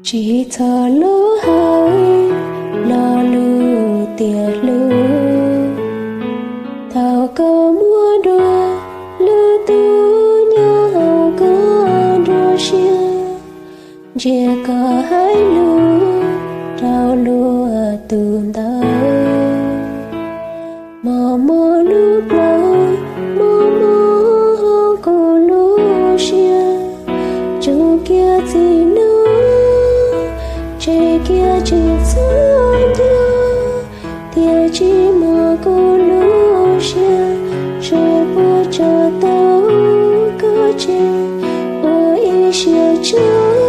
Tsis txhob los hais lo lus tias hlub, thaum koj muaj dua lwm tus nyob hauv koj nruab siab, ntsia koj hais lus rau luag tus ntawd. Mos mos lub plawv, mos mos hauv kuv lub siab, tsuj kiag txij no, tseg kiag tsis txhob nco, tiam sis mos kuv lub siab, seb puas tso tau koj tseg ua ib siab tshaj,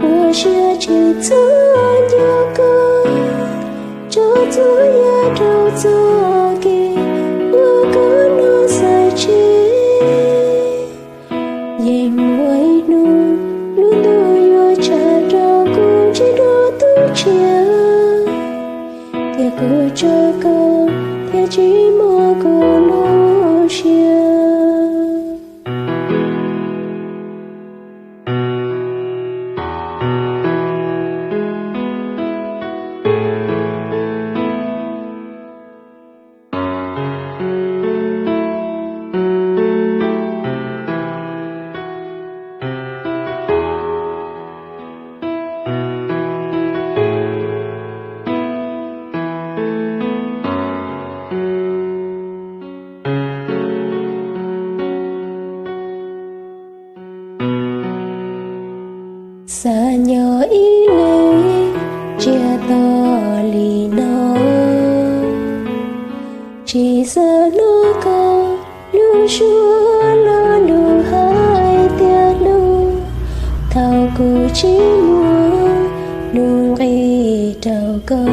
ua siab tsis txhob nco koj, tso txhua yam rau txoj kev uas koj no xaiv tseg. Yeej muaj ib hnub lub ntuj yuav tshaj rau kuv ntsib dua tus tshiab, tiam kuv tso koj thiab tsis mos kuv lub siab. Xav nyob ib leeg tsiaj to li no, tsis xav hnov koj lub suab lo lus hais tias hlub, thaum kuv tsis muaj lus nqis rau koj,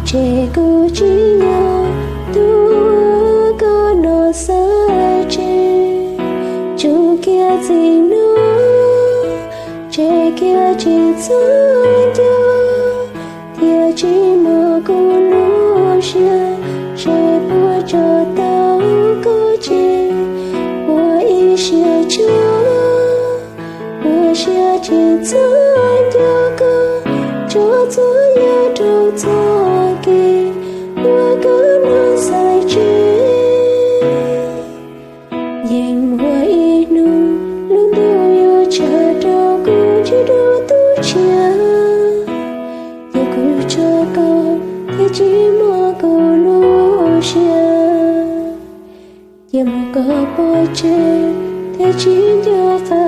ces kuv tsis yog tus uas koj no xaiv tseg. Tsuj kiag txij no, tseg kiag tsis txhob nco, tiam sis mos kuv lub siab, seb puas tso tau koj tseg ua ib siab tshaj, ua siab tsis txhob nco koj, tso txhua yam rau txoj kev uas koj no xaiv tseg. Yeej muaj ib hnub lub ntuj yuav tshaj rau kuv ntsib dua tus tshiab, ces kuv tso koj thiab tsis mos kuv lub siab. Cia mus koj pov tseg thiab tsis nco qab